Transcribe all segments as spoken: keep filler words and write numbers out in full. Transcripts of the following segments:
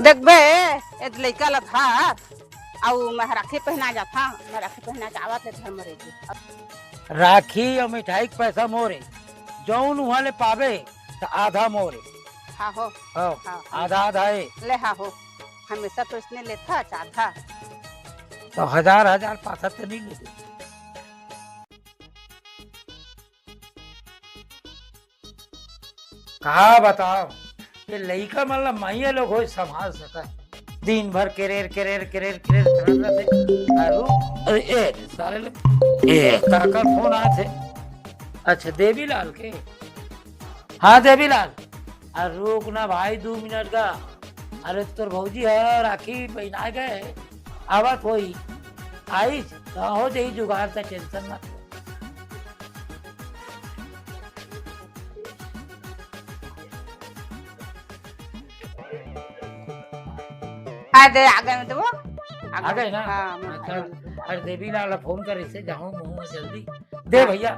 देखबे, ए लइका ला धर, अउ मैं राखी पहना जाथा, मैं राखी पहना के आवत हे धर्म रे जी। राखी अउ मिठाई के पैसा मोरे, जौन उहाँ ले पाबे त आधा मोरे। हाँ हो। हो, हाँ, हाँ। आधा आधा हे। ले हाँ हो, हमेशा तो इसने लेथा आधा। तो हजार हजार पाथा तो नहीं लेते। का बताओ, ये लइका मन ला माइया लोग होय संभाल सकय। दिन भर केरेर, केरेर, केरेर, केरेर करत रहिथे। अरु, अरे, ए, साले ले, ए, काकर फोन आथे? अच्छा, देवीलाल के? हाँ, देवीलाल। अरे, रुक ना भाई, दू मिनट का। अरे, तोर भौजी ह, राखी पहिनाय गे, आवत होही। आइस, त हो जाही जुगाड़, त tension मत ले। हाँ, दे, आ गए, मतलब, वो? आ गए ना? हाँ, मैं अच्छा, आ गए। अरे, देवीलाल फोन करिस हे, जाहूँ मुँह में जल्दी। दे भैया,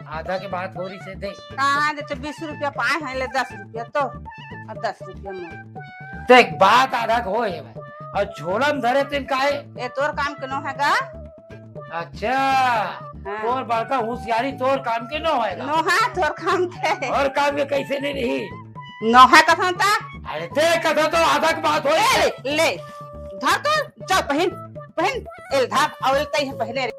आधा के बात हो रहिस हे, दे। कहाँ दे, तो बीस रुपया पाए हैं, ले दस रुपया तो, और दस रुपया में। देख, बात आधा के होय हे भाई, अउ झोला में धरे तेन काहे? ए, तोर काम के नोहे गा। अच्छा, हाँ। तोर बड़का होशियारी तोर काम के नोहे गा। नोहा तोर काम के। अउ काम के कइसे नहीं रही? नोहा कथन ता? अरे, दे कथन तो आधा के बात होय। ए, ले, ले, धर तो, चल पहिन, पहिन, एल धर, अउ एल तई हे पहले रे।